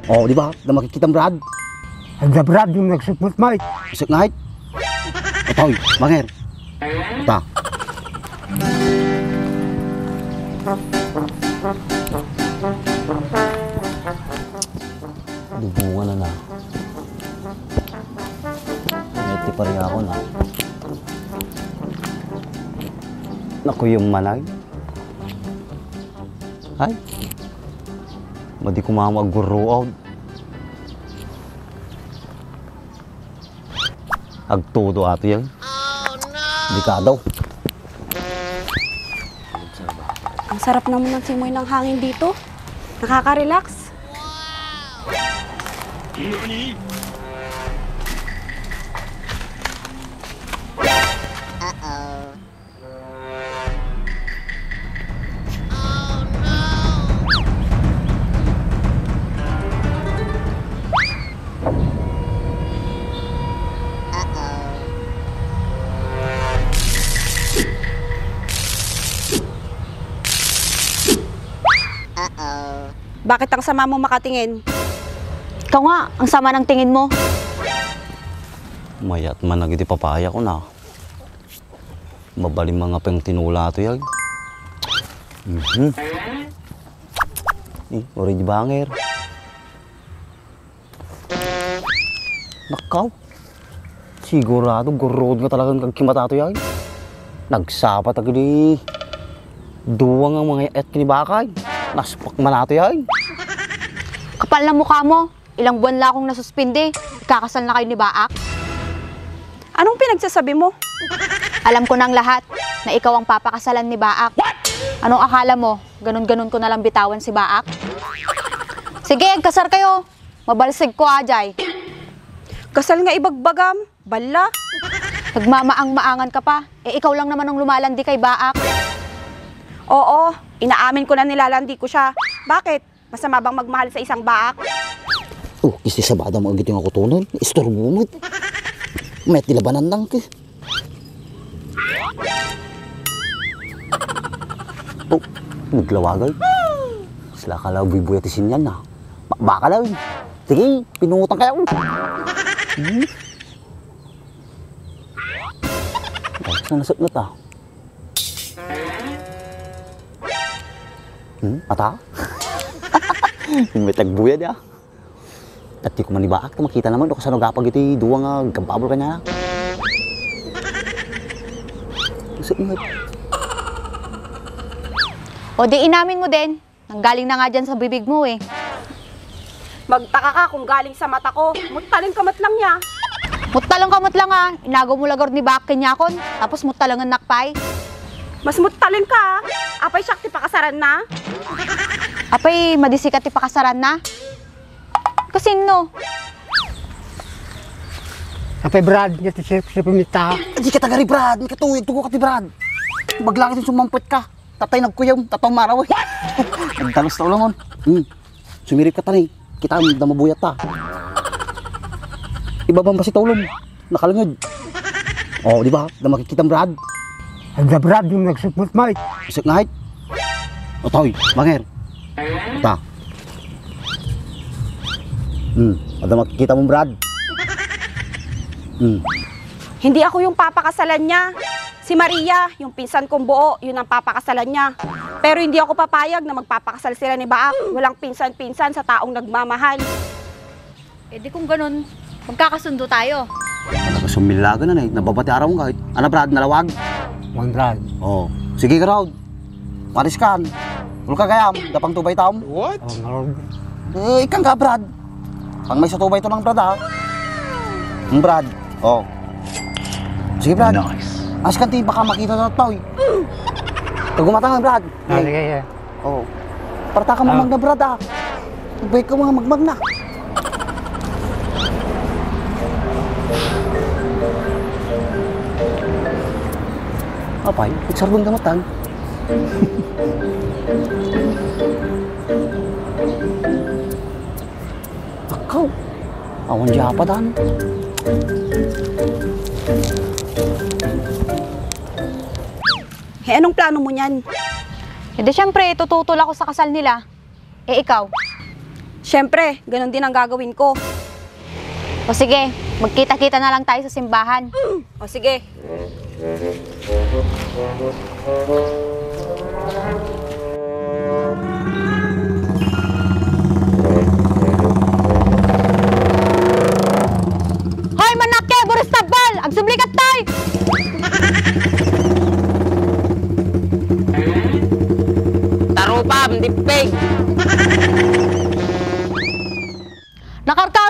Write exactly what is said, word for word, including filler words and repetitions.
O, di ba? Adda makikitam, Brad. Adda, Brad, yung nagsupot, Mike. Isip nga, Mike. Atoy, banger. Ta. Dubungan na na. Iti pariako na. Nakuyom man ay. Ay. Madi ko mama agguruaw. Agtudo ato yan. Delikado. Ang sarap naman ng simoy ng hangin dito. Nakaka-relax. Uh-oh. Bakit ang sama mo makatingin? Ikaw nga, ang sama ng tingin mo. Mayat man nagiti papaya ko na. Mabalin mga peng tinula to yan. Mhm. Eh, orange banger. Nakaw. Sigurado, gurod nga talagang kagkimata to yan. Nagsapa ta gidi. Duwa nga mga yat kini bakay. Naspak man ato yan. Kapal na mukha mo. Ilang buwan la akong nasuspindi, ikakasal na kayo ni Baak? Anong pinagsasabi mo? Alam ko nang lahat na ikaw ang papakasalan ni Baak. Anong akala mo? Ganun-ganun ko na lang bitawan si Baak? Sige, agkasar kayo. Mabalsig ko, ajay. Kasal nga ibagbagam, balla. Nagmamaang-maangan ka pa. Eh, ikaw lang naman ang lumalandi kay Baak. Oo, inaamin ko na nilalandi ko siya. Bakit? Masama bang magmahal sa isang baak? Oh, kisi sabada mo agito nga kutonon. Istorbo met. Met ti labanan lang ke. Oh, naglawagan. Sila ka lang buy-buy ti sinyan na. Ba-, baka lang. Sige, pinungutang kayo. Hmm? Ay, saan nasot na ta? Hmm? Ata? May tagbuyad, ah. At di ko man ibaak, ta makita naman, o kasano gapag iti duwa nga gabbabol kanya. Sa ingat. O di inamin mo din. Nanggaling na nga dyan sa bibig mo eh. Magtaka ka kung galing sa mata ko. Muttalen ka met lang ya. Muttalen ka met lang ah. Inagaw mo lagor ni Baak kenyakon. Tapos muttalengen nakpay. Mas muttalen ka ah. Apay siak ti pakasaran na? Apay madisikat ti pakasaran na? Kasinno? Apay Brad, nga ti sip-, sip-, mita. Di ka tagari Brad, mikatuyag tugo ka ti Brad. Baglangit yung sumampet ka. Tatay nagkuyom, tatay maraw. Nagdalos ta ulangon. Hmm. Sumirip ka tani. Kita mo da mabuyat ta. Ibabang basi tulom. Nakalangid. Oh, di ba? Da makikita Brad. Ang da Brad yung nagsupot, Mike. Isip nga, Mike. Otoy, banger. Ta. Hmm, ada makikita mo, Brad. Hmm. Hindi ako yung papakasalan niya. Si Maria, yung pinsan kong buo, yun ang papakasalan niya. Pero hindi ako papayag na magpapakasal sila ni Baak. Walang pinsan-pinsan sa taong nagmamahal. Eh di kung ganun, magkakasundo tayo. Nagkasumilagan na eh. Nababati araw nga eh. Ana, Brad, nalawag? One Brad. Oh. Sige ka, Rod. Maris kan. Ulka kayam, dapang tubay taom. What? Oh, Lord. Eh, ikang ka, Brad. Pang may sa tubay to ng Brad, ha? Ang Brad. Oh. Sige, Brad. Nice. As kan baka makita na to, eh. Kagumata nga, Brad. Ah, sige, sige. Oh. Parta ka Ah. mamang na, Brad, ah. Ubay ka mga magmag na. Apay, nagsarbon ka matan. Akaw. Awan di apadan. Eh, anong plano mo niyan? Eh, di syempre, tututol ako sa kasal nila. Eh, ikaw? Siyempre, ganun din ang gagawin ko. O sige, magkita-kita na lang tayo sa simbahan. O sige. Hoy, manakki, buris tabbal! Agsubli kattay! Tarupam, dippeg! Nakarka